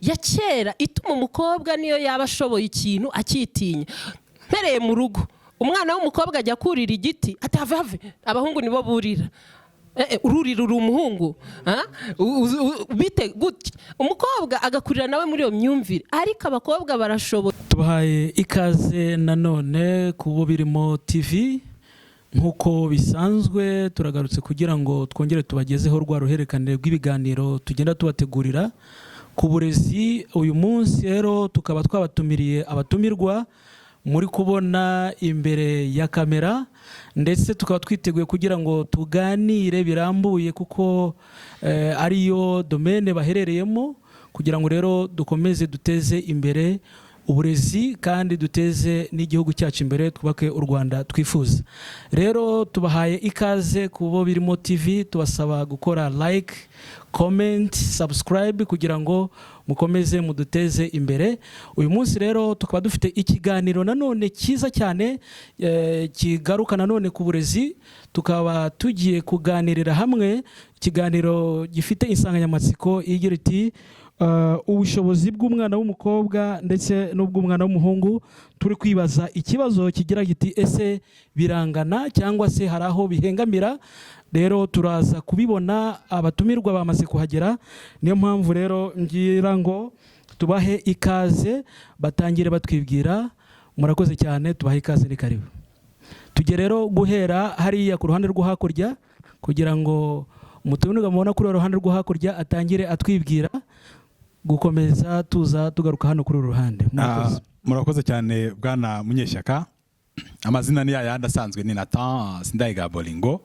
Ya kera ituma umukobwa niyo yaba ashoboye ikintu akitinya. Mpereye mu rugo, umwana w'umukobwa ajya kurira igiti ati: "Have, have, abahungu nibo burira." Ururira uri umuhungu. Ah? Bite gutya umukobwa agakurira nawe muri iyo myumvire, ariko abakobwa barashoboye. Tubahaye ikaze nanone ku bo birimo TV. Nk'uko bisanzwe, turagarutse kugira ngo twongere tubagezeho rwa ruhererekane rw'ibiganiro tugenda tubategurira ku burezi. Uyu munsi rero tukaba twabatumiriye abatumirwa muri kubona imbere ya kamera, ndetse tukaba twiteguye kugira ngo tuganire birambuye, kuko ariyo domaine baherereyemo, kugira ngo rero dukomeze duteze imbere uburezi kandi duteze n'igihugu cyacu imbere, twubake u Rwanda twifuza. Rero tubahaye ikaze ku bo birimo TV, tubasaba gukora like, comment, subscribe kugira ngo mukomeze muduteze imbere. Uyu munsi rero tukaba dufite ikiganiro nanone cyiza cyane, kigaruka nanone ku burezi. Tukaba tugiye kuganirira hamwe ikiganiro gifite insanganyamatsiko igira iti ubushobozi bw'umwana w'umukobwa ndetse n'ubw'umwana w'umuhungu. Turi kwibaza ikibazo kigira kiti: ese birangana cyangwa se hari aho bihengamira? Rero turaza kubibona, abatumirwa bamaze kuhagera. Niyo mpamvu rero ngira ngo tubahe ikaze, batangire batwibwira. Murakoze cyane, tubahe ikaze, ni karibu. Tujye rero guhera hariya ku ruhande rwo hakurya, kugira ngo umutumirwa mubona kuri uru ruhande rwo hakurya atangire atwibwira, gukomeza tuza tugaruka hano kuri uru ruhande. Murakoze. Ah, murakoze cyane, bwana Munyeshyaka. Amazina ni yayandi asanzwe, ni Nathan Sindayiga Bolingo,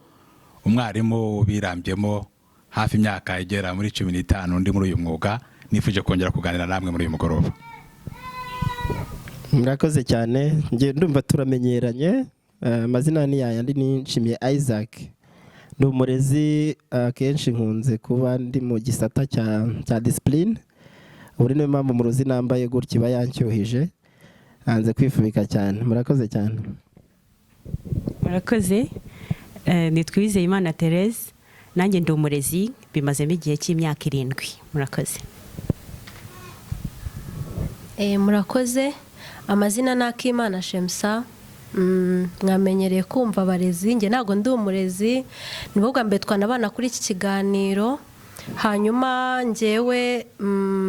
umwarimu birambyemo hafi imyaka igera muri 15 ndi muri uyu mwuga. Nifuje kongera kuganira namwe muri uyu mugoroba. Murakoze cyane. Njye ndumva turamenyeranye. Amazina ni yayandi, ni Nshimiye Isaac, ni umurezi. Akenshi nkunze kuba ndi mu gisata cya discipline. Ubu niyo mpamvu mu ruzi nambaye gutya, iba yanshyuhije, hanze kwifubika cyane. Murakoze cyane. Murakoze. Nitwa Uwizeyimana Therese, nanjye ndi umurezi, bimazemo igihe cy'imyaka 7. Murakoze. Murakoze. Amazina ni Akimana Shemsa. Mwamenyereye kumva abarezi, njye ntabwo ndi umurezi, nibwo bwa mbere twanabana kuri iki kiganiro. Hanyuma njyewe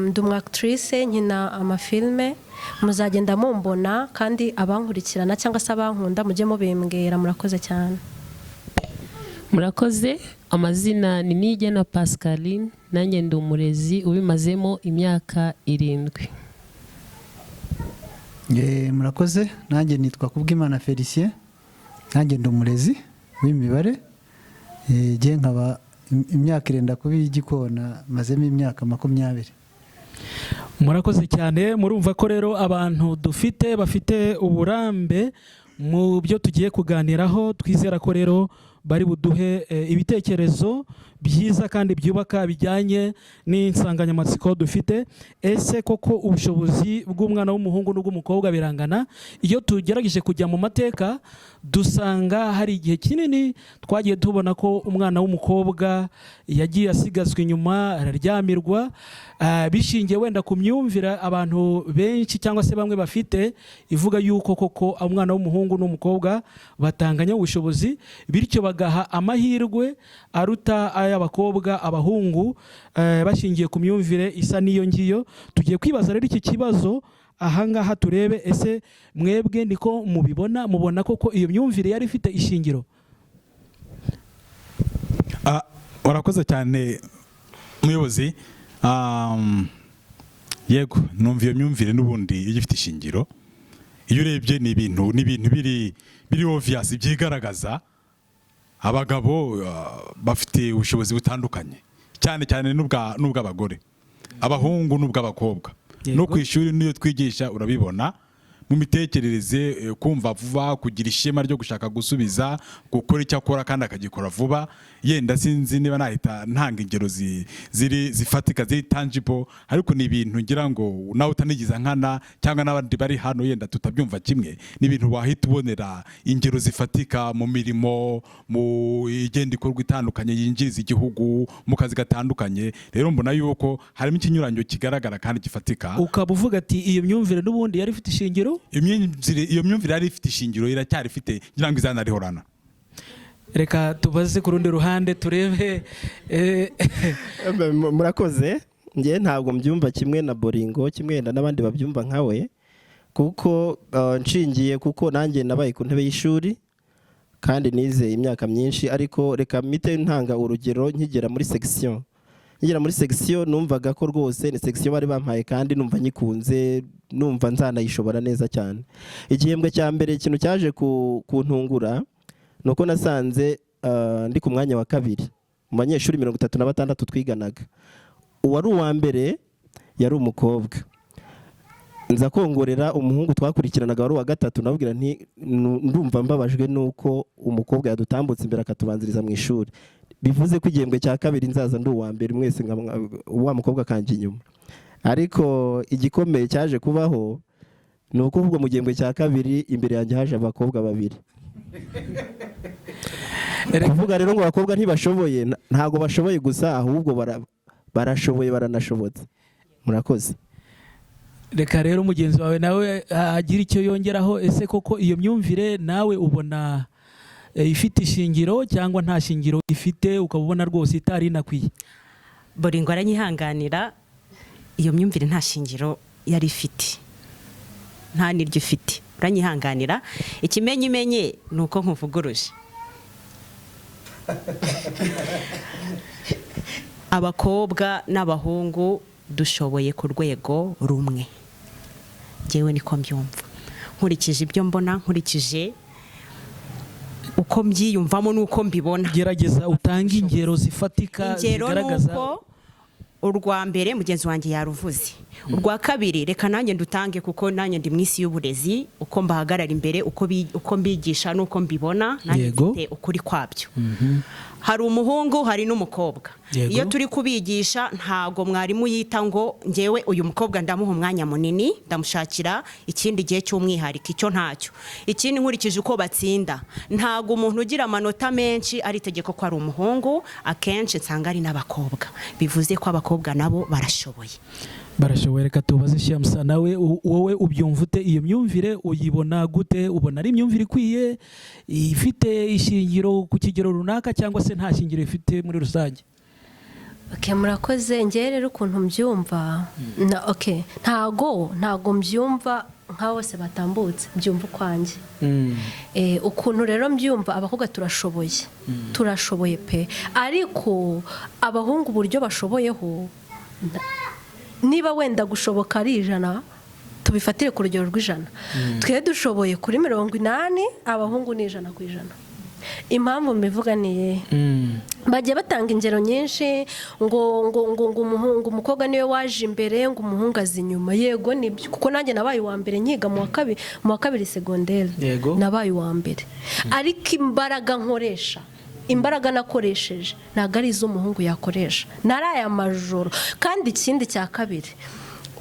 ndi umu actrice, nkina amafilme, muzagenda mumbona, kandi abankurikirana cyangwa se abankunda mujye mubimbwira. Murakoze cyane. Murakoze. Amazina ni Nigena Pascaline, nanjye ndi umurezi ubimazemo imyaka 7. Murakoze. Nanjye nitwa Kubwimana Felicien, nanjye ndi umurezi w'imibare. Njye nkaba imyaka irenda kuba iy'igikona, mazemo imyaka 20. Murakoze cyane. Murumva ko rero abantu dufite bafite uburambe mu byo tugiye kuganiraho. Twizera ko rero bari buduhe ibitekerezo byiza kandi byubaka bijyanye n'insanganyamatsiko dufite: ese koko ubushobozi bw'umwana w'umuhungu n'ubw'umukobwa birangana? Iyo tugerageje kujya mu mateka, dusanga hari igihe kinini twagiye tubona ko umwana w'umukobwa yagiye asigazwa inyuma, araryamirwa, bishingiye wenda ku myumvire abantu benshi cyangwa se bamwe bafite, ivuga yuko koko umwana w'umuhungu n'umukobwa batanganya ubushobozi, bityo bagaha amahirwe aruta ay'abakobwa abahungu, bashingiye ku myumvire isa n'iyo ngiyo. Tugiye kwibaza rero iki kibazo ahangaha, turebe: ese mwebwe niko mubibona? Mubona koko iyo myumvire yari ifite ishingiro? Ah, urakoze cyane, muyobozi. Yego, numva iyo myumvire n'ubundi iyo ifite ishingiro. Iyo urebye ni ibintu biri obvious, byigaragaza. Abagabo bafite ubushobozi butandukanye cyane cyane n'ubw'abagore, abahungu n'ubw'abakobwa. No ku ishuri n'iyo twigisha urabibona. Mu mitekerereze, kumva vuba, kugira ishema ryo gushaka gusubiza, gukora icyo akora kandi akagikora vuba. Yenda sinzi niba nahita ntanga ingero ziri zifatika, ziri tangible, ariko ni ibintu ngira ngo nawe utanigiza nkana cyangwa n'abandi bari hano yenda tutabyumva kimwe, ni ibintu wahita ubonera ingero zifatika mu mirimo, mu igenda ikorwa itandukanye yinjiriza igihugu, mu kazi gatandukanye. Rero mbona yuko harimo ikinyuranyo kigaragara kandi gifatika. Ukaba uvuga ati iyo myumvire n'ubundi yari ifite ishingiro. Iyo myumvire yari ifite ishingiro, iracyari ifite, ngira ngo izanarihorana. Reka tubaze ku rundi ruhande turebe. Murakoze. Njye ntabwo mbyumva kimwe na Boringo, kimwe wenda n'abandi babyumva nkawe, kuko nshingiye kuko nanjye nabaye ku ntebe y'ishuri kandi nize imyaka myinshi. Ariko reka mpite ntanga urugero. Nkigera muri section, numvaga ko rwose ni section bari bampaye kandi numva nyikunze, numva nzanayishobora neza cyane. Igihembwe cya mbere, ikintu cyaje kuntungura ni uko nasanze ndi ku mwanya wa kabiri mu banyeshuri 36 twiganaga. Uwari uwa mbere yari umukobwa. Nza kongorera umuhungu twakurikiranaga wari uwa gatatu, nabwira nti: "Ndumva mbabajwe nuko umukobwa yadutambutse imbere akatubanziriza mu ishuri, bivuze ko igihembwe cya kabiri nzaza ndi uwa mbere mwese wa mukobwa akanja inyuma." Ariko igikomeye cyaje kubaho ni uko ahubwo mu gihembwe cya kabiri imbere yanjye haje abakobwa babiri. Kuvuga rero ngo abakobwa ntibashoboye, ntabwo bashoboye gusa, ahubwo barashoboye, baranashobotse. Murakoze. Reka rero mugenzi wawe nawe agira icyo yongeraho. Ese koko iyo myumvire nawe ubona ifite ishingiro cyangwa nta shingiro ifite, ukaba ubona rwose itari inakwiye? Boringo aranyihanganira, iyo myumvire nta shingiro yari ifite, nta n'iryo ifite, uranyihanganira. Ikimenyimenyi ni uko nkuvuguruje. Abakobwa n'abahungu dushoboye ku rwego rumwe. Ngewe niko mbyumva, nkurikije ibyo mbona, nkurikije uko mbyiyumvamo n'uko mbibona. Gerageza utange ingero zifatika Ingero ni zigaragaza. uko urwa mbere mugenzi wanjye yaruvuze, urwa kabiri reka nanjye ndutange, kuko nanjye ndi mu isi y'uburezi, uko mbahagarara imbere, uko mbigisha n'uko mbibona nanjye mfite ukuri kwabyo. Hari umuhungu, hari n'umukobwa. Iyo turi kubigisha, ntago mwarimu yita ngo ngewe uyu mukobwa ndamuha umwanya munini, ndamushakira ikindi gihe cy'umwihariko, icyo ntacyo. Ikindi, nkurikije uko batsinda, ntago umuntu ugira amanota menshi ari itegeko ko ari umuhungu, akenshi nsanga ari n'abakobwa. Bivuze ko abakobwa nabo barashoboye. Barashoboye. Reka tubaze Shamsa nawe, wowe ubyumva ute? Iyo myumvire uyibona gute? Ubona ari imyumvire ikwiye, ifite ishingiro ku kigero runaka, cyangwa se nta shingiro ifite muri rusange? Okay, murakoze. Njyewe rero ukuntu mbyumva na okay, ntago mbyumva nka bose batambutse, mbyumva ukwanjye. Ukuntu rero mbyumva, abakobwa turashoboye, turashoboye pe, ariko abahungu uburyo bashoboyeho, niba wenda gushoboka ari 100, tubifatire ku rugero rw'100, twe dushoboye kuri 80, abahungu ni 100%. Impamvu mbivuga ni iyihe? Bagiye batanga ingero nyinshi ngo umuhungu, umukobwa niwe waje imbere, ngo umuhungu aza inyuma. Yego nibyo, kuko nanjye nabaye uwa mbere nkiga mu wa kabiri segonderi. Nabaye uwa mbere, ariko imbaraga nkoresha, imbaraga nakoresheje ntabwo ari iz'umuhungu yakoresha nari aya majoro. Kandi ikindi cya kabiri,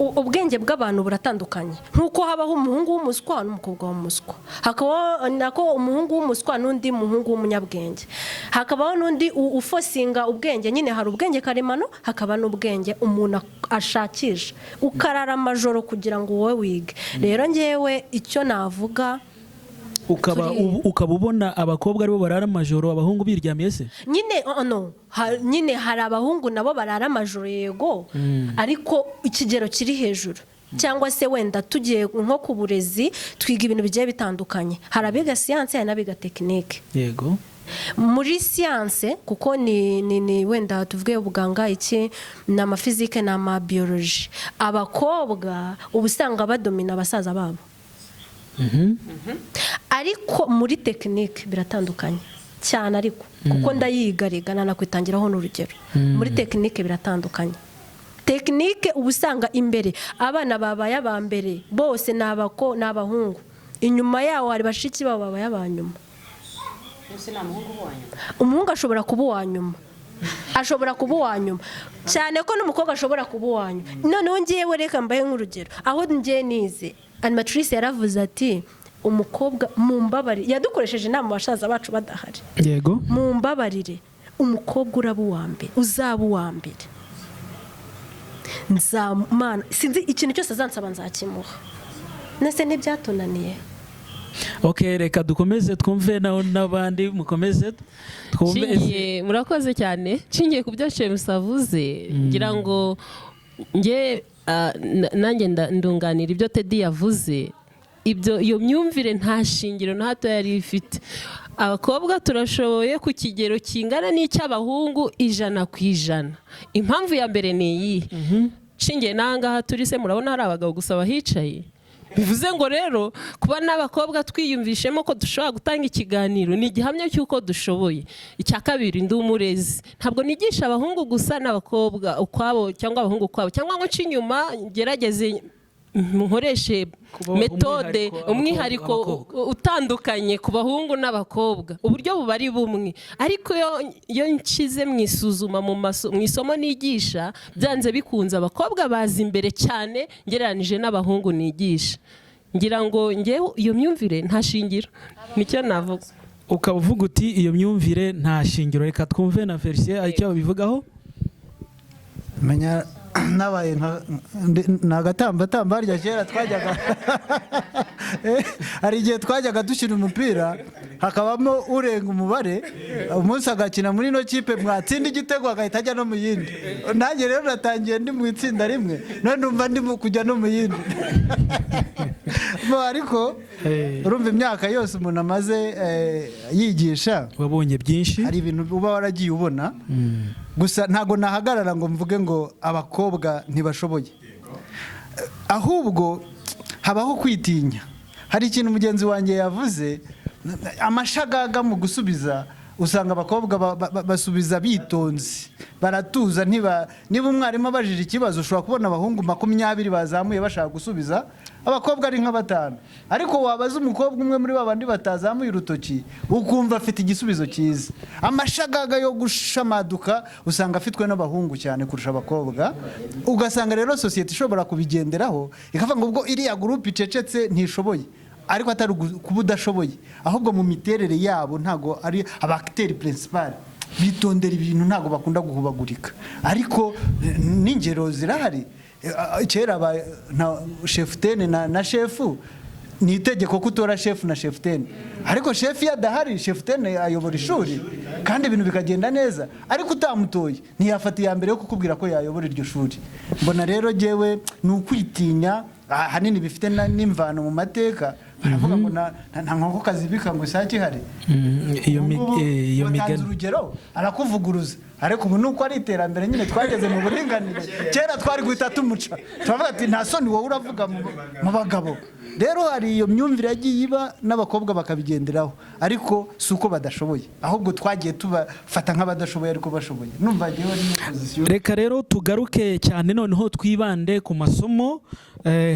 ubwenge bw'abantu buratandukanye. Nk'uko habaho umuhungu w'umuswa n'umukobwa w'umuswa, hakabaho nako umuhungu w'umuswa n'undi muhungu w'umunyabwenge, hakabaho n'undi ufosinga ubwenge. Nyine hari ubwenge karemano, hakaba n'ubwenge umuntu ashakisha, ukarara amajoro kugira ngo wowe wige. Rero ngewe icyo navuga, Ukaba ukaba ubona abakobwa aribo barara amajoro, abahungu biryamiye se? Nyine oh, no nyine hari abahungu nabo barara amajoro, yego, ariko ikigero kiri hejuru, cyangwa se wenda tugiye nko ku burezi, twiga ibintu bigiye bitandukanye. Hari abiga siyanse, hari n'abiga tekinike. Muri siyanse, kuko ni wenda tuvuge ubuganga, iki ni amafizike, ni amabiyoloji, abakobwa uba usanga badomina abasaza babo. Ariko muri tekinike biratandukanye cyane, ariko kuko ndayiga rega, nanakwitangiraho n'urugero. Muri tekinike biratandukanye. Technique uba usanga imbere abana babaye aba mbere bose ni abahungu, inyuma yawo hari bashiki babo babaye aba nyuma. Umuhungu ashobora kuba uwa nyuma, ashobora kuba uwa nyuma cyane ko n'umukobwa ashobora kuba uwa nyuma. Noneho ngewe reka mbahe nk'urugero aho ngiye nize, animatrice yaravuze ati umukobwa mumbabarire, yadukoresheje inama basaza bacu badahari. Mumbabarire, umukobwa uraba uwa mbere, uzaba uwa mbere, nzamana sinzi ikintu cyose azansaba nzakimuha. Nese ntibyatunaniye? Ok, reka dukomeze twumve naho n'abandi, mukomeze twumve. Nshingiye, murakoze cyane, nshingiye ku byo Shemusa avuze, ngira ngo nge nanjye ndunganira ibyo Teddy yavuze. Ibyo iyo myumvire nta shingiro na hato yari ifite. Abakobwa turashoboye ku kigero kingana n'icy'abahungu 100%. Impamvu ya mbere ni iyi: nshingiye n'ahangaha turi se, murabona hari abagabo gusa bahicaye. Bivuze ngo rero kuba n'abakobwa twiyumvishemo ko dushobora gutanga ikiganiro ni igihamya cy'uko dushoboye. Icya kabiri, ndi umurezi, ntabwo nigisha abahungu gusa n'abakobwa ukwabo cyangwa abahungu ukwabo, cyangwa ngo nce inyuma ngerageze nkoreshe Kuba méthode umwihariko umwihariko abakobwa. utandukanye ku bahungu n'abakobwa. Uburyo buba ari bumwe, ariko iyo nshyize mu isuzuma mu isomo nigisha, byanze bikunze abakobwa baza imbere cyane ngereranije n'abahungu nigisha. Ngira ngo ngewe iyo myumvire nta shingiro, nicyo navuga. Ukaba uvuga uti iyo myumvire nta shingiro. Reka twumve na Felicien icyo babivugaho. Menya nabaye nka ni agatambatamba. Harya kera twajyaga, hari igihe twajyaga dushyira umupira hakabamo urenga umubare, umunsi agakina muri ino kipe, mwatsinda igitego agahita ajya no mu yindi. Nanjye rero natangiye ndi mu itsinda rimwe, none numva ndi kujya no mu yindi. Bo, ariko urumva imyaka yose umuntu amaze yigisha, wabonye byinshi. Hari ibintu uba waragiye ubona. Gusa ntabwo nahagarara ngo mvuge ngo abakobwa ntibashoboye, ahubwo habaho kwitinya. Hari ikintu mugenzi wanjye yavuze, amashagaga mu gusubiza. Usanga abakobwa basubiza bitonze, baratuza. Ntiba niba umwarimu abajije ikibazo, ushobora kubona abahungu 20 bazamuye bashaka gusubiza, abakobwa ari nka batanu, ariko wabaza umukobwa umwe muri ba bandi batazamuye urutoki, ukumva afite igisubizo cyiza. Amashagaga yo gushamaduka usanga afitwe n'abahungu cyane kurusha abakobwa. Ugasanga rero sosiyete ishobora kubigenderaho ikavuga ngo ubwo iriya groupe icecetse ntishoboye, ariko atari kuba udashoboye, ahubwo mu miterere yabo ntabwo ari aba acteurs principal, bitondera ibintu, ntabwo bakunda guhubagurika. Ariko n'ingero zirahari. Kera cheftaine na shefu, ni itegeko ko utora shefu na cheftaine, ariko shefu iyo adahari cheftaine ayobora ishuri kandi ibintu bikagenda neza, ariko utamutoye ntiyafata iya mbere yo kukubwira ko yayobora iryo shuri. Mbona rero jyewe ni ukwitinya ahanini bifite n'imvano mu mateka. Baravuga ngo nta nkoko kazibika ngo isake ihari. Iyo Ubu ngubu iyo watanze migani urugero arakuvuguruza, ariko ubu nuko ari iterambere nyine, twageze mu buringanire. Kera twari guhita tumuca, turavuga ati nta soni wowe uravuga mu bagabo. Rero hari iyo myumvire yagiye iba n'abakobwa bakabigenderaho, ariko si uko badashoboye, ahubwo twagiye tubafata nk'abadashoboye ariko bashoboye. Numva ngewe ari muri position. Reka rero tugaruke cyane noneho twibande ku masomo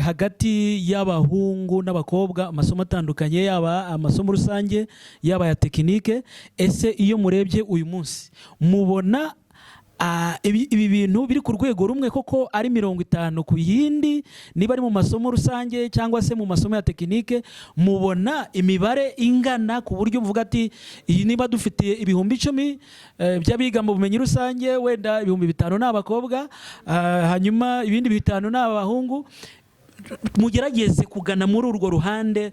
hagati y'abahungu n'abakobwa, amasomo atandukanye, yaba amasomo rusange, yaba aya technique. Ese iyo murebye uyu munsi mubona ibi bintu biri ku rwego rumwe koko, ari 50 ku yindi, niba ari mu masomo rusange cyangwa se mu masomo ya technique, mubona imibare ingana ku buryo muvuga ati iyi niba dufite 10,000 by'abiga mu bumenyi rusange, wenda 5000 ni abakobwa, hanyuma ibindi bitanu ni abahungu? Mugerageze kugana muri urwo ruhande.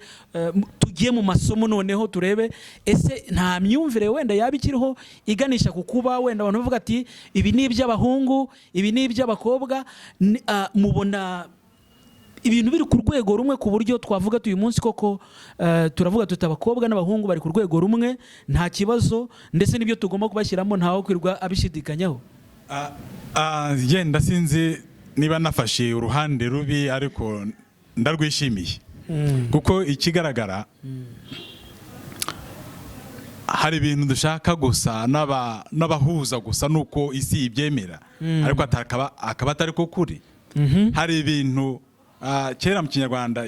Tugiye mu masomo noneho turebe ese nta myumvire wenda yaba ikiriho iganisha ku kuba wenda abantu bavuga ati ibi ni iby'abahungu, ibi ni iby'abakobwa. Mubona ibintu biri ku rwego rumwe ku buryo twavuga tuyu munsi koko turavuga tuti abakobwa n'abahungu bari ku rwego rumwe, nta kibazo, ndetse n'ibyo tugomba kubashyiramo ntawe kwirwa abishidikanyaho? Yenda sinzi niba nafashe uruhande rubi, ariko ndarwishimiye, kuko ikigaragara hari Hari ibintu dushaka gusa n'abahuza gusa nuko isi ibyemera, ariko akaba atari ko kuri. Hari ibintu kera mu Kinyarwanda,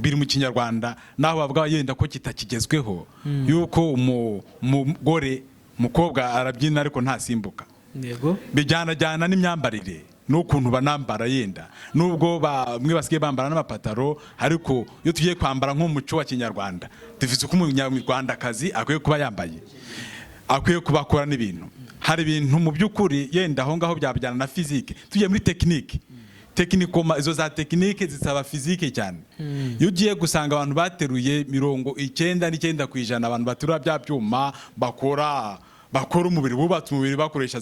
biri mu Kinyarwanda naho bavuga yenda ko kitakigezweho, yuko umugore, umukobwa arabyina ariko ntasimbuka. Bijyanajyana n'imyambarire n'ukuntu banambara. Yenda nubwo bamwe basigaye bambara n'amapataro, ariko iyo tugiye kwambara nk'umuco wa Kinyarwanda, dufite uko umunyarwandakazi akwiye kuba yambaye, akwiye kuba akora n'ibintu. Hari ibintu mu by'ukuri yenda aho ngaho byabijyana na physique. Tugiye muri technique, techniquement izo za technique zisaba physique cyane. Iyo ugiye gusanga abantu bateruye 99%, abantu baterura bya byuma, bakora umubiri, bubatse umubiri bakoresha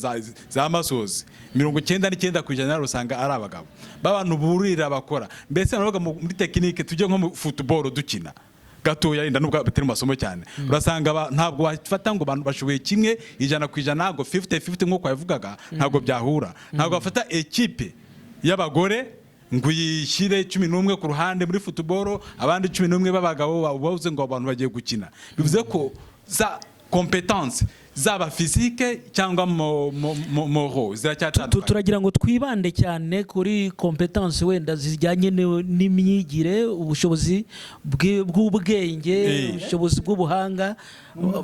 za masozi, 99% usanga ari abagabo b'abantu burira bakora. Mbese navuga muri technique, tujye nko mu football dukina gatoya, yenda nubwo batari mu masomo cyane, urasanga ntabwo wafata ngo abantu bashoboye kimwe 100%, ngo 50-50 nk'uko wabivugaga, ntabwo byahura. Ntabwo bafata ekipe y'abagore ngo uyishyire 11 ku ruhande muri football, abandi 11 b'abagabo, bavuze ngo abantu bagiye gukina. Bivuze ko za compétence zaba physique cyangwa moro ziracyatandukanye. Turagira ngo twibande cyane kuri compétence wenda zijyanye n'imyigire, ubushobozi bw'ubwenge, ubushobozi bw'ubuhanga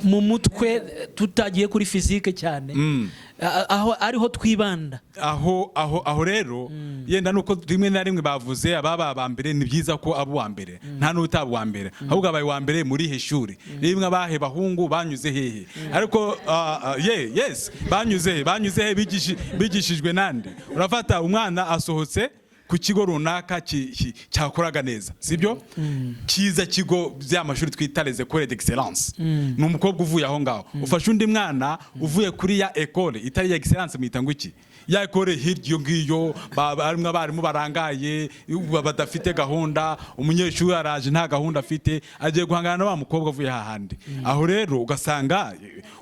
mu mutwe, tutagiye kuri physique cyane. Aho ariho twibanda. Aho rero yenda nuko rimwe na rimwe bavuze ababa aba mbere, ni byiza ko aba uwa mbere, nta n'utaba uwa mbere, ahubwo abaye uwa mbere muri ihe shuri, rimwe abahe bahungu banyuze hehe? Ariko yes, banyuze he? Banyuze he? Bigishijwe nande? Urafata umwana asohotse ku kigo runaka cyakoraga neza, sibyo cyiza, kigo by'amashuri twita les écoles d'excellence, ni umukobwa uvuye aho ngaho. Ufashe undi mwana uvuye kuri ya école itari ya excellence, mwita ngo iki, ya école hirya iyo ngiyo, harimo abarimu barangaye, badafite gahunda. Umunyeshuri araje nta gahunda afite, agiye guhangana na wa mukobwa avuye hahandi. Aho rero ugasanga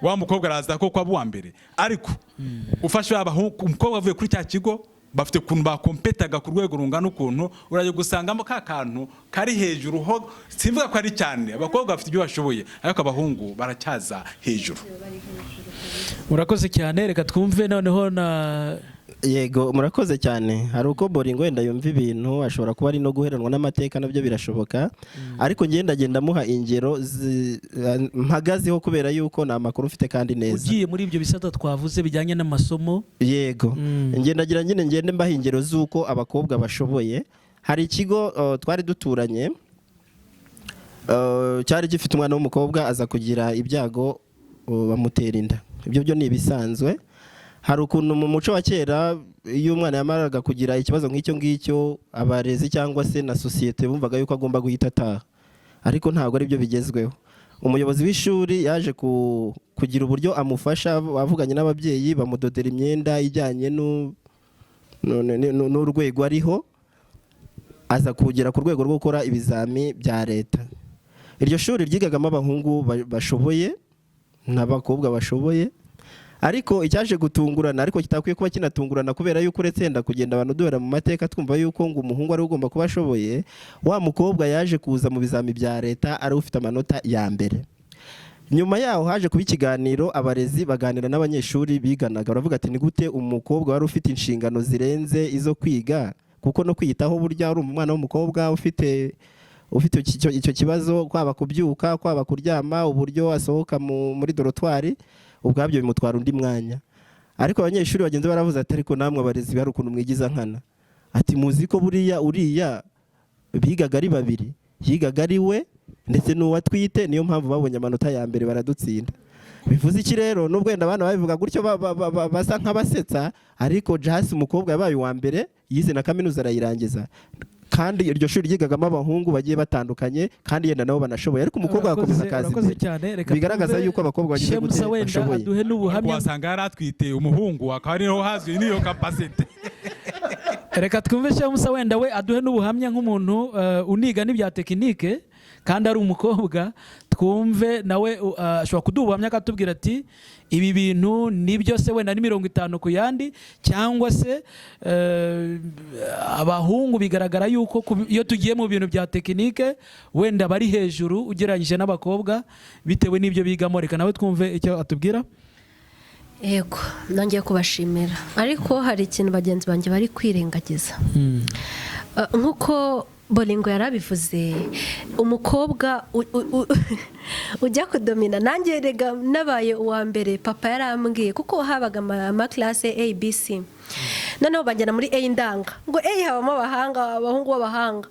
wa mukobwa araza koko aba uwa mbere, ariko ufashe wa umukobwa avuye kuri cya kigo bafite ukuntu bakompetaga ku rwego rungana ukuntu, urajya gusangamo ka kantu kari hejuru ho. Simvuga ko ari cyane, abakobwa bafite ibyo bashoboye, ariko abahungu baracyaza hejuru. Murakoze cyane. Reka twumve noneho na Yego, murakoze cyane. Hari uko Boringo wenda yumva ibintu, ashobora kuba ari no guheranwa n'amateka, nabyo birashoboka, ariko ngenda agenda amuha ingero mpagazeho kubera yuko ni amakuru mfite kandi neza. Ugiye muri ibyo bisata twavuze bijyanye n'amasomo. Yego, ngendagira nyine ngende mbaha ingero z'uko abakobwa bashoboye. Hari ikigo twari duturanye, cyari gifite umwana w'umukobwa, aza kugira ibyago, bamutera inda. Ibyo byo ni ibisanzwe. Hari ukuntu mu muco wa kera, iyo umwana yamaraga kugira ikibazo nk'icyo ngicyo, abarezi cyangwa se na sosiyete bumvaga yuko agomba guhita ataha, ariko ntabwo ari byo bigezweho. Umuyobozi w'ishuri yaje kugira uburyo amufasha, avuganye n'ababyeyi, bamudodera imyenda ijyanye n'urwego ariho, aza kugera ku rwego rwo gukora ibizami bya leta. Iryo shuri ryigagamo abahungu bashoboye n'abakobwa bashoboye, ariko icyaje gutungurana, ariko kitakwiye kuba kinatungurana, kubera yuko uretse yenda kugenda abantu duhera mu mateka twumva yuko ngo umuhungu ari we ugomba kuba ashoboye, wa mukobwa yaje kuza mu bizami bya leta ari we ufite amanota ya mbere. Nyuma yaho haje kuba ikiganiro, abarezi baganira n'abanyeshuri biganaga, baravuga ati: "Ni gute umukobwa wari ufite inshingano zirenze izo kwiga, kuko no kwiyitaho burya ari umwana w'umukobwa ufite icyo kibazo, kwaba kubyuka, kwaba kuryama, uburyo asohoka muri dortoir ubwabyo bimutwara undi mwanya." Ariko abanyeshuri bagenzi baravuze ati: "Ariko namwe abarezi hari ukuntu mwigiza nkana." Ati: "Muzi ko buriya uriya bigaga ari babiri, yigaga ari we ndetse n'uwo atwite, niyo mpamvu babonye amanota ya mbere baradutsinda." Bivuze iki rero? Nubwo wenda abana babivuga gutyo basa nk'abasetsa, ariko jasi umukobwa yabaye uwa mbere, yize na kaminuza arayirangiza, kandi iryo shuri ryigagamo abahungu bagiye batandukanye kandi yenda nabo banashoboye, ariko umukobwa agakomeza akaza Urakoze imbere. cyane. Reka Bigaragaza twumve yuko abakobwa bagize gute? Shemusa wenda Bashoboye. aduhe n'ubuhamya. Wasanga yari atwite umuhungu, akaba ariho hazwi n'iyo capacité. Reka twumve Shemusa, wenda we aduhe n'ubuhamya nk'umuntu uniga n'ibya tekinike kandi ari umukobwa. Twumve nawe, ashobora kuduha ubuhamya akatubwira ati ibi bintu nibyo se, wenda ni 50 ku yandi, cyangwa se abahungu bigaragara yuko iyo tugiye mu bintu bya tekinike wenda bari hejuru ugereranyije n'abakobwa bitewe n'ibyo bigamo. Reka nawe twumve icyo atubwira. Yego, nongeye kubashimira, ariko hari ikintu bagenzi banjye bari kwirengagiza. Nk'uko Bolingo yarabivuze, umukobwa ujya kudomina, nanjye rega nabaye uwa mbere. Papa yarambwiye, kuko habaga amaklase A, B, C, noneho banjyana muri A ndanga ngo A habamo abahanga, abahungu b'abahanga,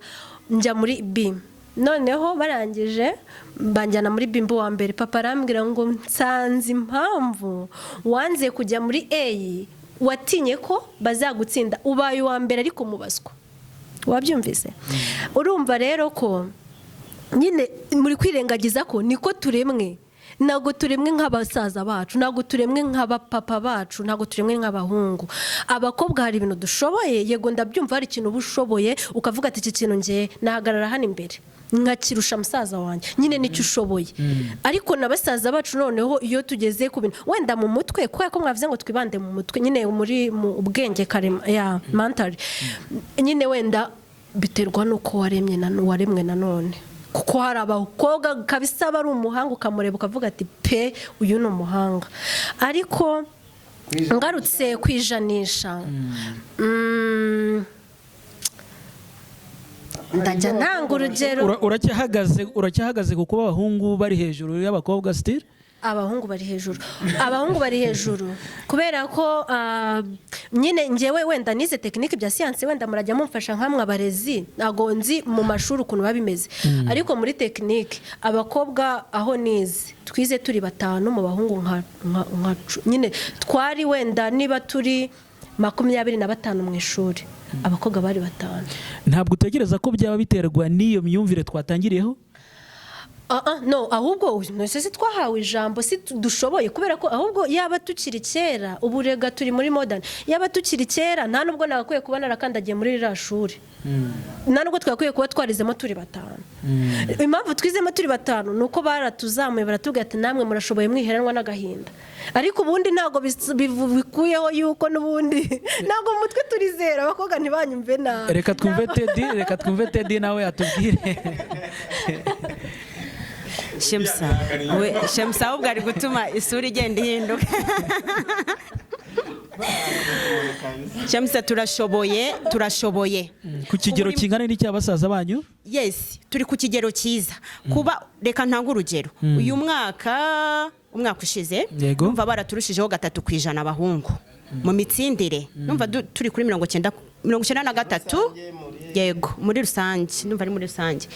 njya muri B. Noneho barangije banjyana muri B, mba uwa mbere. Papa arambwira ngo nsanze impamvu wanze kujya muri A, watinye ko bazagutsinda, ubaye uwa mbere ariko mubazwa. Wabyumvise? Urumva rero ko nyine muri kwirengagiza ko niko turemwe. Ntabwo turemwe nk'abasaza bacu, ntabwo turemwe nk'abapapa bacu, ntabwo turemwe nk'abahungu. Abakobwa hari ibintu dushoboye, yego ndabyumva, hari ikintu uba ushoboye ukavuga ati iki kintu ngiye nahagarara hano imbere nkakirusha musaza wanjye, nyine nicyo ushoboye. Ariko na basaza bacu, noneho iyo tugeze ku bintu wenda mu mutwe, kubera ko mwavuze ngo twibande mu mutwe nyine, muri mu ubwenge karema ya mentally nyine, wenda biterwa n'uko waremye na waremwe nanone, kuko hari abakobwa kabisa aba ari umuhanga, ukamureba ukavuga ati pe, uyu ni umuhanga. Ariko ngarutse ku ijanisha, ndajya ntanga urugero. Uracyahagaze ku kuba abahungu bari hejuru y'abakobwa still? Abahungu bari hejuru, abahungu bari hejuru, kubera ko nyine ngewe wenda nize tekinike bya siyansi, wenda murajya mumfasha nkamwe abarezi, ntabwo nzi mu mashuri ukuntu biba bimeze, ariko muri tekinike abakobwa aho nize twize turi batanu mu bahungu nka nyine twari wenda niba turi 25 mu ishuri, abakobwa bari batanu. Ntabwo utekereza ko byaba biterwa n'iyo myumvire twatangiriyeho? Ah, no, ahubwo nose si twahawe ijambo, si dushoboye? Kubera ko ahubwo yaba tukiri kera, ubu rega turi muri modern, yaba tukiri kera nta nubwo nagakwiye kuba narakandagiye muri ririya shuri, nta nubwo twakwiye kuba twarizemo turi batanu. Impamvu twizemo turi batanu ni uko baratuzamuye, baratubwira ati namwe murashoboye, mwiheranwa n'agahinda. Ariko ubundi ntabwo bikuyeho yuko n'ubundi ntabwo mu mutwe turizera. Abakobwa ntibanyumve nabi. Reka twumve Tedi, reka twumve Tedi nawe atubwire. Shemusa we, Shemusa ahubwo ari gutuma isura igenda ihinduka. Shemusa, turashoboye, turashoboye. Ku kigero kingana n'icya basaza banyu? Yes, turi ku kigero cyiza. Kuba reka ntange urugero, uyu mwaka, umwaka ushize, numva baraturushijeho 3% abahungu mu mitsindire. Numva turi kuri 90, 93, yego, muri rusange, numva ari muri rusange.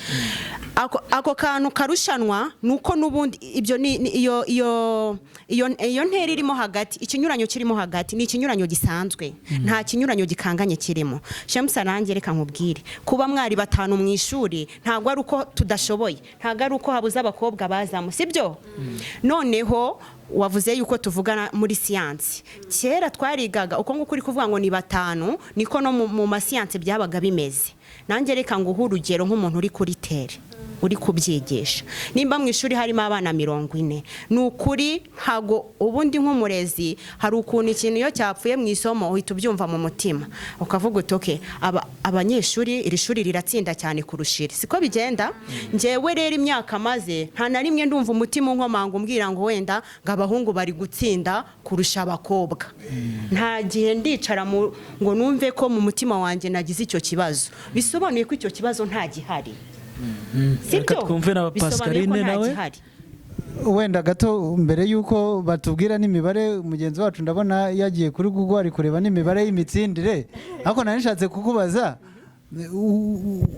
Ako kantu karushanwa ni uko n'ubundi ibyo ni iyo ntera irimo hagati, ikinyuranyo kirimo hagati ni ikinyuranyo gisanzwe, nta kinyuranyo gikanganye kirimo. Shemusa, nanjye reka nkubwire, kuba mwari batanu mu ishuri ntabwo ari uko tudashoboye, ntabwo ari uko habuze abakobwa bazamo, sibyo? Noneho wavuze yuko tuvugana muri siyansi, kera twarigaga uko nguko uri kuvuga ngo ni batanu, niko no mu masiyansi byabaga bimeze. Nanjye reka nguhe urugero nk'umuntu uri kuri terrain, uri kubyigisha. Nimba mu ishuri harimo abana 40, ni ukuri ntago ubundi nk'umurezi hari ukuntu ikintu iyo cyapfuye mu isomo uhita ubyumva mu mutima, ukavuga uti okay, abanyeshuri iri shuri riratsinda cyane kurusha iri. Siko bigenda? Njyewe rero imyaka maze nta na rimwe ndumva umutima unkomanga umbwira ngo wenda ngo abahungu bari gutsinda kurusha abakobwa. Nta gihe ndicara ngo numve ko mu mutima wanjye nagize icyo kibazo. Bisobanuye ko icyo kibazo nta gihari. Reka Sibyo? twumve na Bisobanuye ko Pascaline nta nawe. gihari. Wenda gato mbere y'uko batubwira n'imibare, mugenzi wacu ndabona yagiye kuri Google, ari kureba n'imibare y'imitsindire. Ariko nari nishatse kukubaza,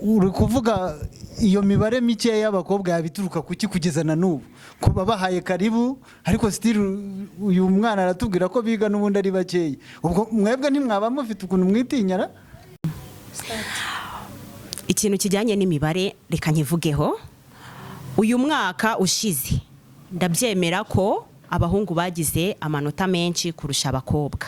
uri kuvuga iyo mibare mikeya y'abakobwa yabituruka kuki kugeza na n'ubu kuba bahaye karibu, ariko still uyu mwana aratubwira ko biga n'ubundi ari bakeya? Ubwo mwebwe ntimwaba mufite ukuntu mwitinyara? Ikintu kijyanye n'imibare reka nkivugeho. Uyu mwaka ushize ndabyemera ko abahungu bagize amanota menshi kurusha abakobwa,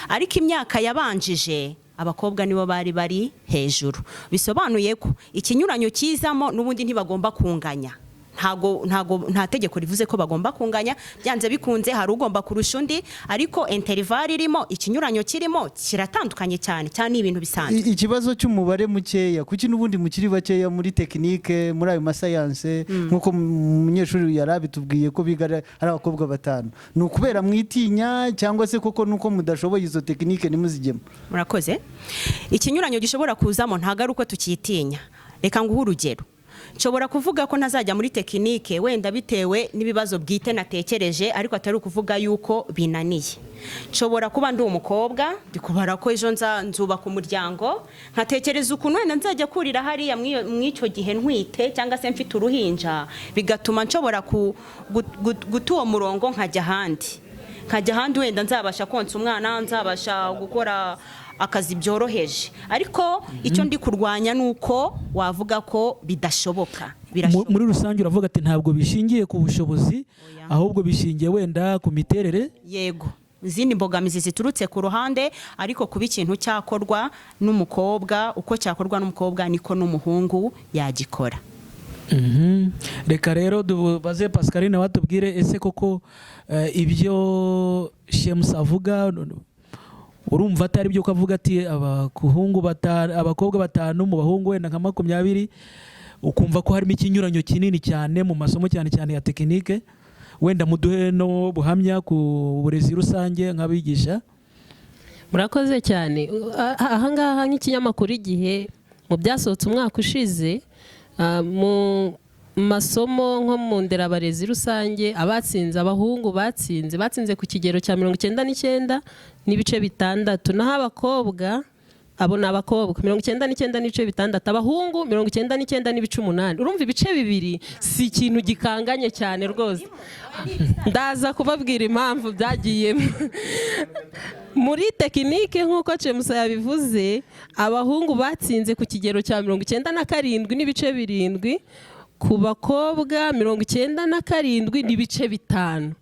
ariko imyaka yabanjije Abakobwa nibo bari bari hejuru. Bisobanuye ko ikinyuranyo kizamo n'ubundi ntibagomba kunganya. Ntago nta tegeko rivuze ko bagomba kunganya. Byanze bikunze hari ugomba kurusha undi, ariko intervalle irimo, ikinyuranyo kirimo kiratandukanye cyane cyane, ni ibintu bisanzwe. Ikibazo cy'umubare mukeya, kuki n'ubundi mukiri bakeya muri tekinike, muri ayo masayanse, nk'uko umunyeshuri yari abitubwiye ko biga ari abakobwa batanu? Ni ukubera mwitinya, cyangwa se koko nuko mudashoboye izo tekinike ntimuzigemo? Murakoze. Ikinyuranyo gishobora kuzamo ntabwo ari uko tukitinya. Reka nguhe urugero. Nshobora kuvuga ko ntazajya muri tekinike wenda bitewe n'ibibazo bwite natekereje, ariko atari ukuvuga yuko binaniye. Nshobora kuba ndi umukobwa, ndi kubara ko ejo nzubaka umuryango, nkatekereza ukuntu wenda nzajya kurira hariya mw'icyo gihe ntwite cyangwa se mfite uruhinja, bigatuma nshobora guta uwo murongo nkajya ahandi wenda nzabasha konsa umwana, nzabasha gukora akazi byoroheje. Ariko icyo ndi kurwanya ni uko wavuga ko bidashoboka. Birashoboka. Muri rusange uravuga ati ntabwo bishingiye ku bushobozi, Oya. ahubwo bishingiye wenda ku miterere. Yego, izindi mbogamizi ziturutse ku ruhande, ariko kuba ikintu cyakorwa n'umukobwa, uko cyakorwa n'umukobwa niko n'umuhungu yagikora. Reka rero dubaze Pascaline watubwire, ese koko ibyo Shemusa avuga urumva atari byo, ko avuga ati abakobwa batanu mu bahungu wenda nka 20, ukumva ko harimo ikinyuranyo kinini cyane mu masomo, cyane cyane ya tekinike? Wenda muduhe no buhamya ku burezi rusange nk'abigisha. Murakoze cyane. Ahangaha nk'ikinyamakuru Igihe, mu byasohotse umwaka ushize, mu masomo nko mu nderabarezi rusange, abatsinze, abahungu batsinze ku kigero cya 99.6, naho abakobwa, abo ni abakobwa 99.6, abahungu 99.8. Urumva ibice bibiri si ikintu gikanganye cyane rwose. Ndaza kubabwira impamvu byagiyemo. Muri tekinike, nk'uko Chemusa yabivuze, abahungu batsinze ku kigero cya 97.7, ku bakobwa 97.5.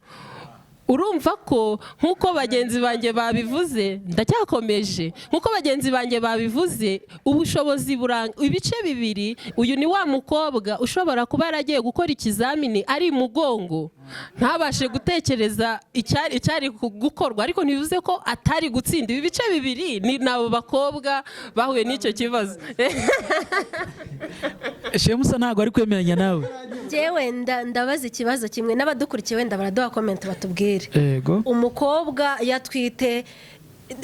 Urumva ko nk'uko bagenzi banjye babivuze, ndacyakomeje, nk'uko bagenzi banjye babivuze, ubushobozi buranga ibice bibiri. Uyu ni wa mukobwa ushobora kuba yaragiye gukora ikizamini ari mugongo, ntabashe gutekereza icyari gukorwa, ariko ntibivuze ko atari gutsinda. Ibi bice bibiri ni abo bakobwa bahuye n'icyo kibazo. Shemusa ntabwo ari kwemeranya nawe. Njyewe ndabaza ikibazo kimwe, n'abadukurikiye wenda baraduha comment batubwire. Yego. Umukobwa iyo atwite,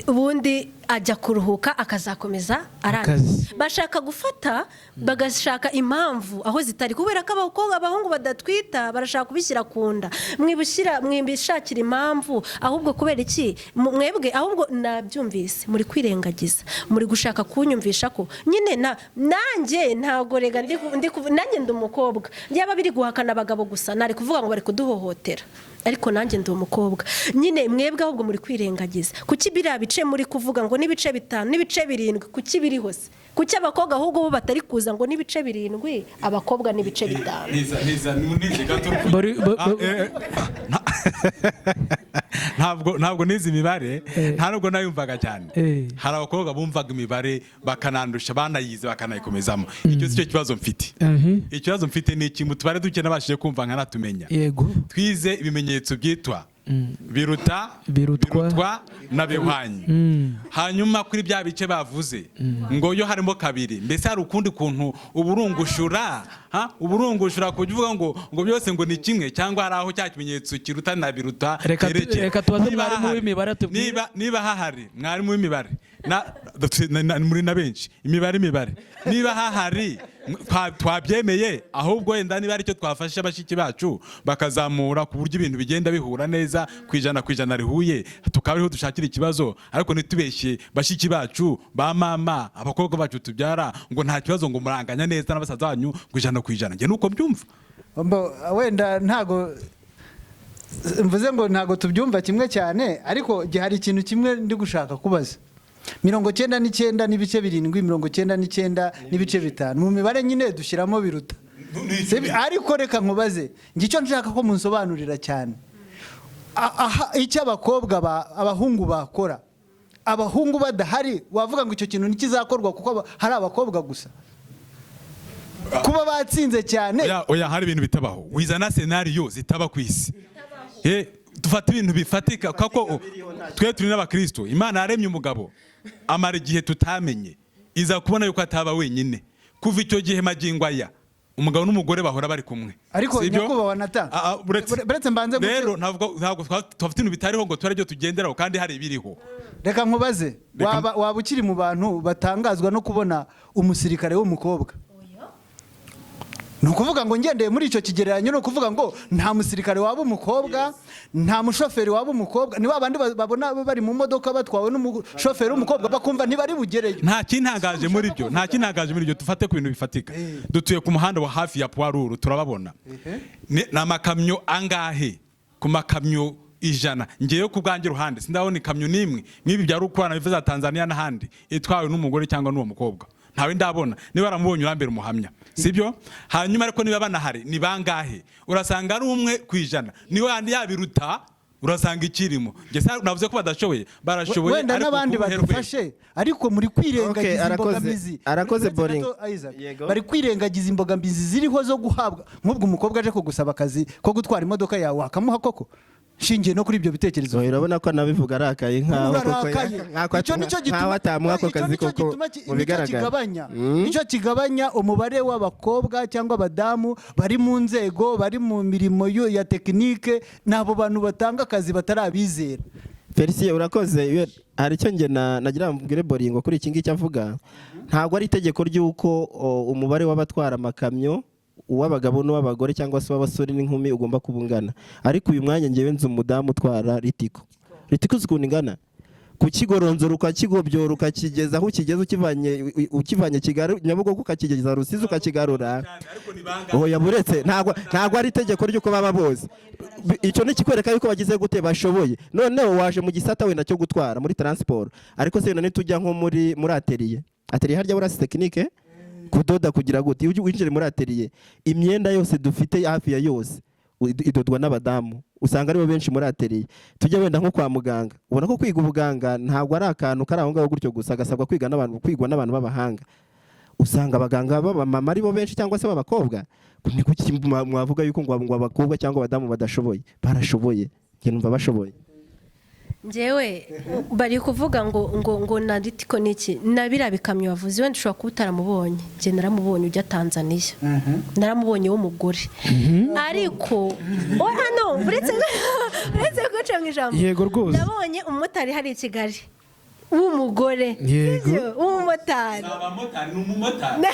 ubundi ajya kuruhuka akazakomeza arangiza. Akazi. Bashaka gufata bagashaka impamvu aho zitari, kubera ko abakobwa, abahungu badatwita, barashaka kubishyira ku nda. Mwibushyira, mwibishakira impamvu. Ahubwo kubera iki mwebwe ahubwo nabyumvise muri kwirengagiza, muri gushaka kunyumvisha ko nyine na nanjye ntabwo rega nanjye ndi umukobwa. Byaba biri guhakana abagabo gusa, nari kuvuga ngo bari kuduhohotera, ariko nanjye ndi umukobwa nyine. Mwebwe ahubwo muri kwirengagiza. Kuki biriya bice muri kuvuga ngo n'ibice bitanu n'ibice birindwi, kuki biriho se? Kuki abakobwa ahubwo bo batari kuza ngo n'ibice birindwi, abakobwa n'ibice bitanu? Niza niza nize gato. Ntabwo nize imibare, nta nubwo nayumvaga cyane. Hari abakobwa bumvaga imibare bakanandusha, banayize bakanayikomezamo. Icyo si cyo kibazo mfite. Ikibazo mfite ni iki: mu tubare duke nabashije kumva nkanatumenya, twize ibimenyetso byitwa biruta, Birutwa. Birutwa na bihwanye. Hanyuma kuri bya bice bavuze ngo yo harimo kabiri, mbese hari ukundi kuntu uburungushura, ha uburungushura kujya uvuga ngo byose ngo ni kimwe, cyangwa hari aho cya kimenyetso kiruta na biruta cyerekera? Reka tubaze Niba mwarimu w'imibare atubwire. Niba hahari mwarimu w'imibare muri na benshi imibare niba hahari twabyemeye. Ahubwo wenda niba aricyo twafasha bashiki bacu bakazamura ku buryo ibintu bigenda bihura neza ku ijana rihuye, tukaba ariho dushakira ikibazo. Ariko ntitubeshye bashiki bacu ba mama, abakobwa bacu tubyara, ngo nta kibazo, ngo muranganya neza na basaza banyu ngo 100%. Njye nuko mbyumva. Wenda ntago mvuze ngo ntago tubyumva kimwe cyane, ariko hari ikintu kimwe ndi gushaka kubaza. 99.7, 99.5, mu mibare nyine dushyiramo biruta. Ariko reka nkubaze, njye icyo nshaka ko munsobanurira cyane, aha icyo abakobwa abahungu bakora. Abahungu badahari, wavuga ngo icyo kintu ntikizakorwa kuko hari abakobwa gusa? Kuba batsinze cyane. Oya, oya, hari ibintu bitabaho. Wizana scenario zitaba ku isi. Dufata ibintu bifatika, kuko twe turi n'abakristo. Imana yaremye umugabo, amara igihe tutamenye, iza kubona yuko ataba wenyine. Kuva icyo gihe magingo aya, umugabo n'umugore bahora bari kumwe. Ariko Sibyo? nyakubahwa Nathan, Ah, ah, buretse mbanze Rero ntabwo twafite ibintu bitariho ngo tube aribyo tugenderaho kandi hari ibiriho. Reka nkubaze. Waba ukiri mu bantu batangazwa no kubona umusirikare w'umukobwa? Ni ukuvuga ngo ngendeye muri icyo kigereranyo, ni ukuvuga ngo nta musirikare waba umukobwa, nta mushoferi waba umukobwa. Ni ba bandi babona bari mu modoka batwawe n'umushoferi w'umukobwa, bakumva ntibari bugereyo. Nta kintangaje muri byo, nta kintangaje muri byo. Dufate ku bintu bifatika. Dutuye ku muhanda wa hafi ya Poiruru, turababona. Ni amakamyo angahe ku makamyo 100? Ngewe ku bwanjye ruhande sindabona ikamyo n'imwe nk'ibi bya Rukwana biva za Tanzania n'ahandi itwawe n'umugore cyangwa n'uwo mukobwa. Ntawe ndabona. Niba waramubonye, urambera umuhamya, sibyo? Hanyuma ariko niba banahari, ni bangahe? Urasanga ari 1%. Niwe yandi yabiruta, urasanga ikirimo. Njye navuze ko badashoboye, barashoboye. Wenda Ariko n'abandi ku ruhe rwego? badufashe, ariko muri kwirengagiza Okay, arakoze. imbogamizi. Arakoze, Uretse Boring. gato, Isaac. Yego. Bari kwirengagiza imbogamizi ziriho zo guhabwa. Nk'ubwo umukobwa aje kugusaba akazi ko gutwara imodoka yawe, wakamuha koko, nshingiye no kuri ibyo bitekerezo? Oya, urabona ko anabivuga arakaye, nkaho koko Urarakaye. nkaho Icyo nicyo nkaho gituma atamuha ako icyo kazi nicyo koko gituma mu nicyo bigaragara. kigabanya, nicyo kigabanya umubare w'abakobwa cyangwa abadamu bari mu nzego, bari mu mirimo ya tekinike. N'abo bantu batanga akazi batarabizera. Felicien, urakoze. Hari icyo njye nagira ngo mbwire Boringo kuri iki ngiki avuga. Ntabwo ari itegeko ry'uko umubare w'abatwara amakamyo, uw'abagabo n'uw'abagore cyangwa se uw'abasore n'inkumi, ugomba kuba ungana. Ariko uyu mwanya ngewe nzi umudamu utwara Ritco. Ritco uzi ukuntu ingana? Kukigoronzora, ukakigobyora, ukakigeza aho ukigeza, ukivanye Kigali Nyabugogo, ukakigeza Rusizi, ukakigarura. Oya, buretse, ntabwo ari itegeko ry'uko baba bose. Icyo ni ikikwereka yuko bagize gute, bashoboye. Noneho waje mu gisata wenda cyo gutwara muri transport, ariko se wenda nitujya nko muri atelier, atelier harya burasi tekinike, kudoda, kugira gute, iyo winjire muri atelier, imyenda yose dufite hafi ya yose idodwa n'abadamu. Usanga aribo benshi muri atelier. Tujya wenda nko kwa muganga, ubona ko kwiga ubuganga ntabwo ari akantu kari aho ngaho gutyo gusa, gasabwa kwiga n'abantu, kwigwa n'abantu b'abahanga. Usanga abaganga b'abamama aribo benshi cyangwa se b'abakobwa. Ni kuki mwavuga yuko ngo abakobwa cyangwa abadamu badashoboye? Barashoboye, njye numva bashoboye. Njyewe bari kuvuga ngo na Ritco niki na biriya bikamyo bavuze, wenda ushobora kuba utaramubonye. Njye naramubonye ujya Tanzania, naramubonye w'umugore. Ariko oya, no uretse guca mu ijambo. Yego rwose. Nabonye umumotari hari i Kigali w'umugore. Yego. Sibyo? W'umumotari. Abamotari, ni umumotari.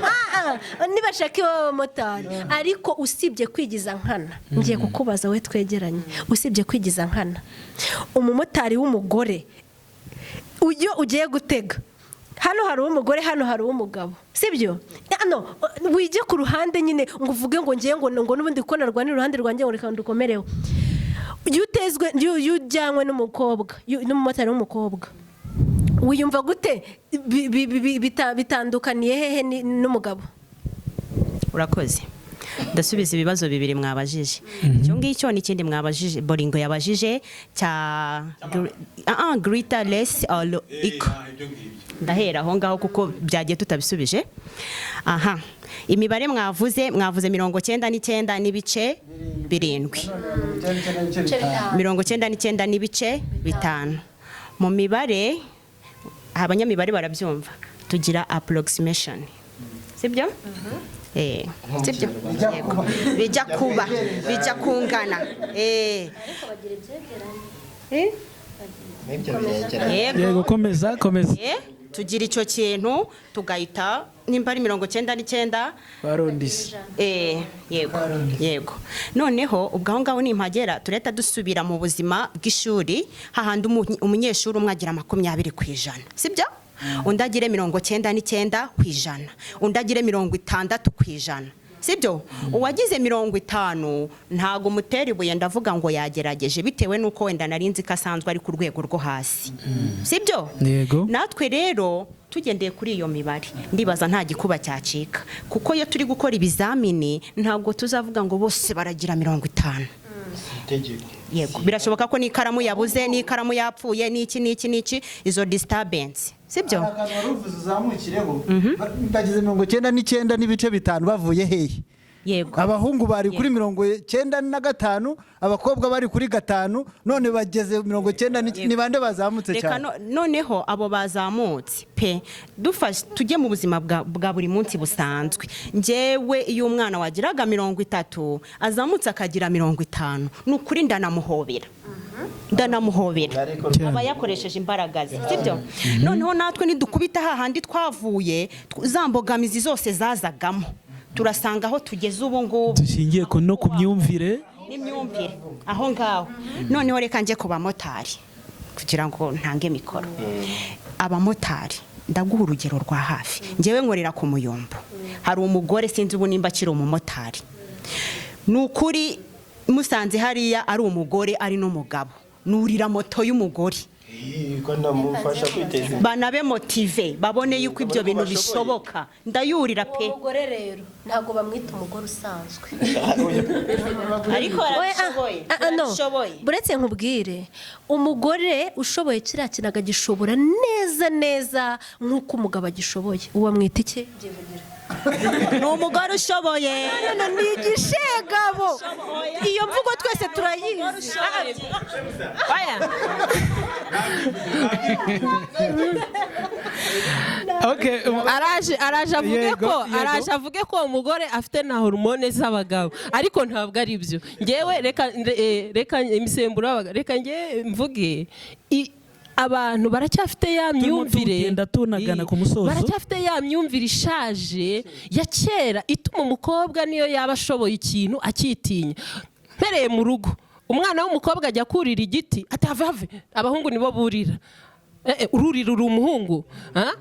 Ah, ah, nibashaka iwabo abamotari. Ariko usibye kwigiza nkana, ngiye kukubaza we twegeranye, usibye kwigiza nkana, umumotari w'umugore iyo ugiye gutega, hano hari uw'umugore, hano hari uw'umugabo, sibyo? Hano wijye ku ruhande nyine ngo uvuge ngo ngiye ngo n'ubundi kuko narwanira uruhande rwanjye, ngo reka ndukomereho. Iyo utezwe, iyo ujyanywe n'umukobwa, n'umumotari w'umukobwa, wiyumva gute? Bitandukaniye hehe n'umugabo? Urakoze. Ndasubiza ibibazo bibiri mwabajije, icyo ngicyo n'ikindi mwabajije, Boringo yabajije cya greater, less or equal. Ndahera aho ngaho kuko byagiye tutabisubije. Aha imibare mwavuze 99.7, 99.5. Mu mibare, abanyamibare barabyumva, tugira approximation, sibyo? Sibyo? Yego. Bijya kuba, bijya kungana. Yego. Yego, komeza, komeza. Tugira icyo kintu tugahita nimba ari 99. Barondise. Yego. Noneho ubwo aho ngaho nimpagera, turahita dusubira mu buzima bw'ishuri, hahandi umunyeshuri umwe agira 20%, sibyo? Undi agire 99%, undi agire 60%, sibyo? Uwagize 50 ntago umutera ibuye, ndavuga ngo yagerageje, bitewe n'uko wenda nari nzi ko asanzwe ari ku rwego rwo hasi, sibyo? Yego. Natwe rero tugendeye kuri iyo mibare, ndibaza nta gikuba cyacika, kuko iyo turi gukora ibizamini ntabwo tuzavuga ngo bose baragira 50. Yego, birashoboka ko n'ikaramu yabuze, n'ikaramu yapfuye, n'iki n'iki n'iki, izo disturbance, sibyo? Akantu wari uvuze uzamukireho, bageze 99.5 bavuye hehe? Abahungu bari kuri 95, abakobwa bari kuri 5, none bageze 90. Ni bande bazamutse Reka cyane? Noneho abo bazamutse pe, dufashe tujye mu buzima bwa buri munsi busanzwe. Njyewe iyo umwana wagiraga 30 azamutse akagira 50, ni ukuri ndanamuhobera, ndanamuhobera, aba yakoresheje imbaraga ze, sibyo? Noneho natwe nidukubita hahandi twavuye, za mbogamizi zose zazagamo, turasanga aho tugeze ubu ngubu Dushingiye no ku myumvire. N'imyumvire aho ngaho. Noneho reka njye ku bamotari kugira ngo ntange mikoro. Abamotari, ndaguha urugero rwa hafi. Ngewe nkorera ku Muyumbu, hari umugore, sinzi ubu nimba akiri umumotari, ni ukuri musanze hariya ari umugore ari n'umugabo, nurira moto y'umugore. Ndamufasha kwiteza imbere. Banabe motivé, babone yuko ibyo bintu bishoboka, ndayurira pe. Uwo mugore rero ntabwo bamwita umugore usanzwe. Ariko arabishoboye. Ah, ah, no. Arabishoboye. Buretse nkubwire, umugore ushoboye kiriya kintu akagishobora neza neza nk'uko umugabo agishoboye, uwo mwita iki? Byivugira. Ni umugore ushoboye. No, ni igishegabo, iyo mvugo twese turayizi. Oya. Okay, Araje avuge Yego, ko yego. araje avuge ko uwo mugore afite na hormone z'abagabo, ariko ntabwo ari byo. Ngewe reka imisemburo y'abagabo, reka ngewe mvuge abantu baracyafite ya Turimo myumvire tugenda tunagana ku musozo. Baracyafite ya myumvire ishaje ya kera ituma umukobwa niyo yaba ashoboye ikintu akitinya. Mpereye mu rugo, umwana w'umukobwa ajya kurira igiti ati have have, abahungu nibo burira. Ururira uri umuhungu. Ah?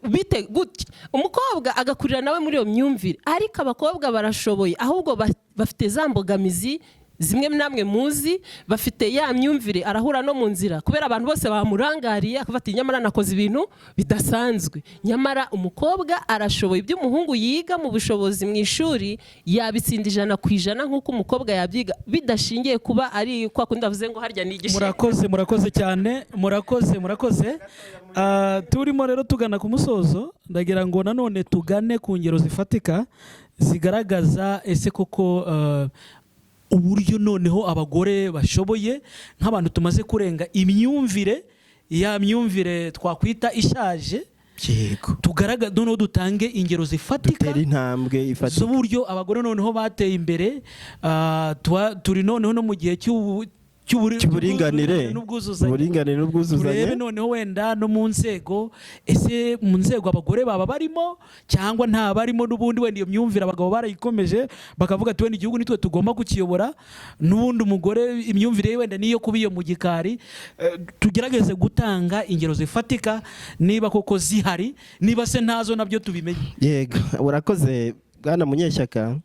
Bite gutya umukobwa agakurira nawe muri iyo myumvire. Ariko abakobwa barashoboye, ahubwo bafite za mbogamizi zimwe namwe muzi, bafite ya myumvire, arahura no mu nzira kubera abantu bose bamurangariye akavuga ati nyamara nakoze ibintu bidasanzwe. Nyamara umukobwa arashoboye, ibyo umuhungu yiga mu bushobozi mu ishuri yabitsinda 100% nk'uko umukobwa yabyiga, bidashingiye kuba ari kwa kundi avuze ngo harya ni igishegabo. Murakoze, murakoze cyane, murakoze, murakoze. Turimo rero tugana ku musozo, ndagira ngo nanone tugane ku ngero zifatika zigaragaza ese koko uburyo noneho abagore bashoboye, nk'abantu tumaze kurenga imyumvire, ya myumvire twakwita ishaje. Tugaragaza noneho, dutange ingero zifatika Dutera intambwe ifatika z'uburyo abagore noneho bateye imbere. Turi noneho no mu gihe cy'uburinganire n'ubwuzuzanye. Uburinganire n'ubwuzuzanye. Turebe noneho wenda no mu nzego, ese mu nzego abagore baba barimo cyangwa nta barimo? N'ubundi wenda iyo myumvire abagabo barayikomeje, bakavuga ati wenda igihugu nitwe tugomba kukiyobora, n'ubundi umugore imyumvire ye wenda niyo kuba iyo mu gikari. Tugerageze gutanga ingero zifatika niba koko zihari, niba se ntazo nabyo tubimenye. Yego, urakoze bwana Munyeshyaka.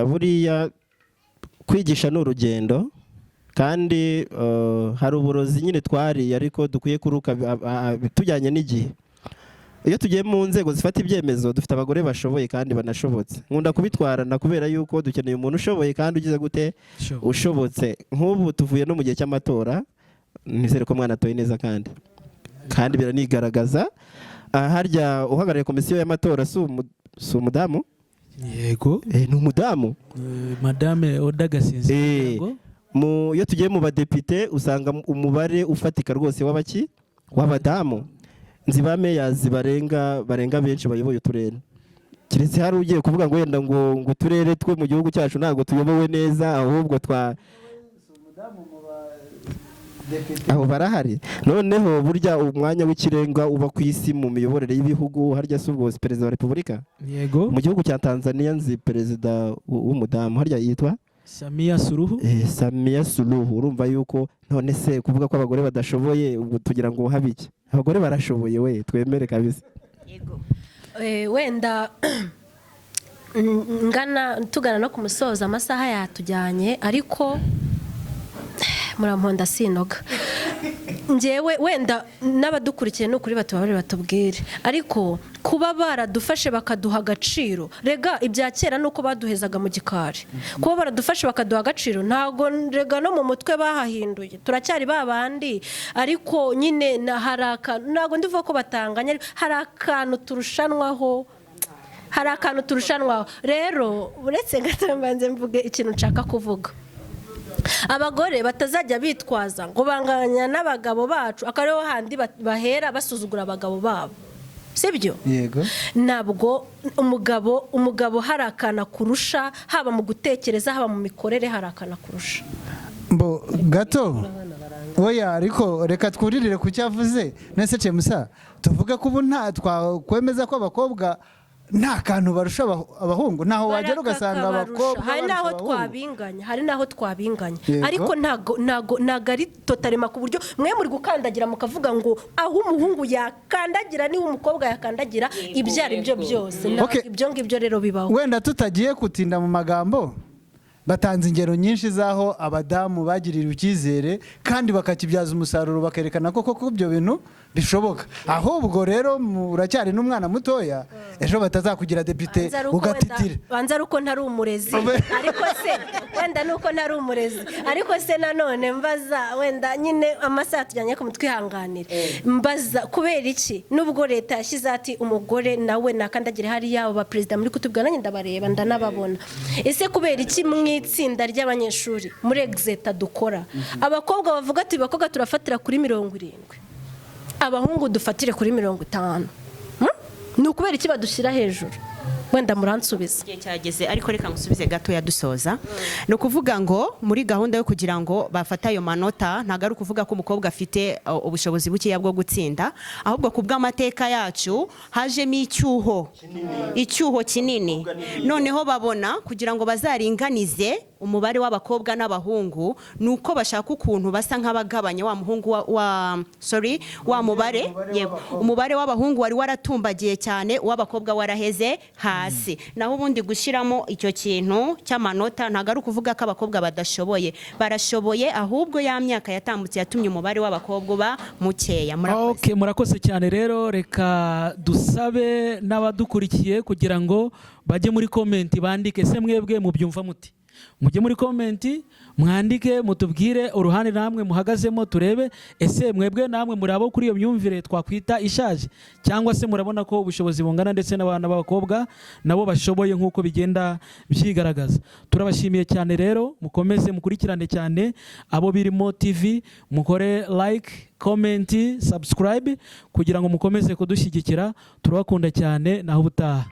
Buriya kwigisha ni urugendo, kandi hari uburozi nyine twariye ariko dukwiye kuruka tujyanye n'igihe. Iyo tugiye mu nzego zifata ibyemezo, dufite abagore bashoboye kandi banashobotse. Nkunda kubitwarana kubera yuko dukeneye umuntu ushoboye kandi ugize gute? Ushobotse. Nk'ubu tuvuye no mu gihe cy'amatora, nizere ko mwana atoye neza kandi biranigaragaza. Harya uhagarariye komisiyo y'amatora si umudamu? Yego. Ni umudamu. Madame Oda Gasinzi. Yego. Iyo tugiye mu badepite usanga umubare ufatika rwose w'abaki w'abadamu. Nzi ba meyazi barenga benshi bayoboye uturere, keretse hari ugiye kuvuga ngo wenda ngo uturere two mu gihugu cyacu ntabwo tuyobowe neza, ahubwo twa aho barahari. Noneho burya umwanya w'ikirenga uba ku isi mu miyoborere y'ibihugu, harya si ubwo si perezida wa repubulika? Yego. Mu gihugu cya Tanzania nzi perezida w'umudamu, harya yitwa Samia Suluhu. Samia Suluhu. Urumva yuko none se kuvuga ko abagore badashoboye, ubwo tugira ngo habe iki? Abagore barashoboye we, twemere kabisa. Wenda ngana tugana no ku musozo, amasaha yatujyanye, ariko muramponda sinoga. Njyewe wenda n'abadukurikiye ni ukuri batubabarire batubwire, ariko kuba baradufashe bakaduha agaciro, rega ibya kera ni uko baduhezaga mu gikari. Kuba baradufashe bakaduha agaciro, ntabwo rega no mu mutwe bahahinduye, turacyari ba bandi. Ariko nyine hari akantu, ntabwo ndivuga ko batanganya, ariko hari akantu turushanwaho, hari akantu turushanwaho. Rero uretse gato mbanze mvuge ikintu nshaka kuvuga: abagore batazajya bitwaza ngo banganya n'abagabo bacu, akaba ariho handi bahera basuzugura abagabo babo, sibyo? Yego. Ntabwo umugabo hari akantu akurusha, haba mu gutekereza, haba mu mikorere, hari akantu akurusha. Mbo gato, oya, ariko reka twuririre ku cyo avuze. Nese Cemusa, tuvuge ko ubu nta twakwemeza ko abakobwa nta kantu barusha abahungu? Ntaho wagera ugasanga Barakabarusha. abakobwa Hari barusha n'aho abahungu? twabinganya, hari n'aho twabinganya. Yego. Ariko ntago ari totalement, ku buryo mwe muri gukandagira mukavuga ngo aho umuhungu yakandagira niho umukobwa yakandagira, ibyo ari byo byose. Ntabwo ibyo ngibyo rero bibaho. Wenda tutagiye gutinda mu magambo, batanze ingero nyinshi z'aho abadamu bagirira icyizere kandi bakakibyaza umusaruro, bakerekana ko koko ibyo bintu bishoboka. Ahubwo rero muracyari n'umwana mutoya, ejo batazakugira depite Banza ari uko ugatitira. Banza ari uko ntari umurezi, ariko se wenda nuko ntari umurezi, ariko se nanone mbaza, wenda nyine amasaha tujyanye ku mutwihanganire, mbaza kubera iki nubwo leta yashyize ati umugore nawe nakandagire hariya, abo baperezida muri kutubwira nanjye ndabareba, ndanababona, ese kubera iki mu itsinda ry'abanyeshuri muri exeta dukora abakobwa bavuga ati abakobwa turafatira kuri 70, abahungu dufatire kuri 50? Ni ukubera iki badushyira hejuru? Wenda muransubiza. Igihe cyageze, ariko reka ngusubize gatoya dusoza. Ni ukuvuga ngo muri gahunda yo kugira ngo bafate ayo manota, ntabwo ari ukuvuga ko umukobwa afite ubushobozi bukeya bwo gutsinda, ahubwo ku bw'amateka yacu hajemo icyuho kinini. Noneho babona kugira ngo bazaringanize umubare w'abakobwa n'abahungu, ni uko bashaka ukuntu basa nk'abagabanya wa muhungu wa, sorry, wa mubare, yego, umubare w'abahungu wari waratumbagiye cyane, uw'abakobwa waraheze hasi. Naho ubundi gushyiramo icyo kintu cy'amanota ntabwo ari ukuvuga ko abakobwa badashoboye, barashoboye, ahubwo ya myaka yatambutse yatumye umubare w'abakobwa uba mukeya. Murakoze. Okay, murakoze cyane. Rero reka dusabe n'abadukurikiye kugira ngo bajye muri comment bandike: se mwebwe mubyumva muti? Mujye muri comment mwandike, mutubwire uruhande namwe muhagazemo, turebe ese mwebwe namwe muri abo kuri iyo myumvire twakwita ishaje, cyangwa se murabona ko ubushobozi bungana ndetse n'abana b'abakobwa nabo bashoboye nk'uko bigenda byigaragaza. Turabashimiye cyane. Rero mukomeze mukurikirane cyane abo birimo TV, mukore like, comment, subscribe kugira ngo mukomeze kudushyigikira. Turabakunda cyane, naho ubutaha.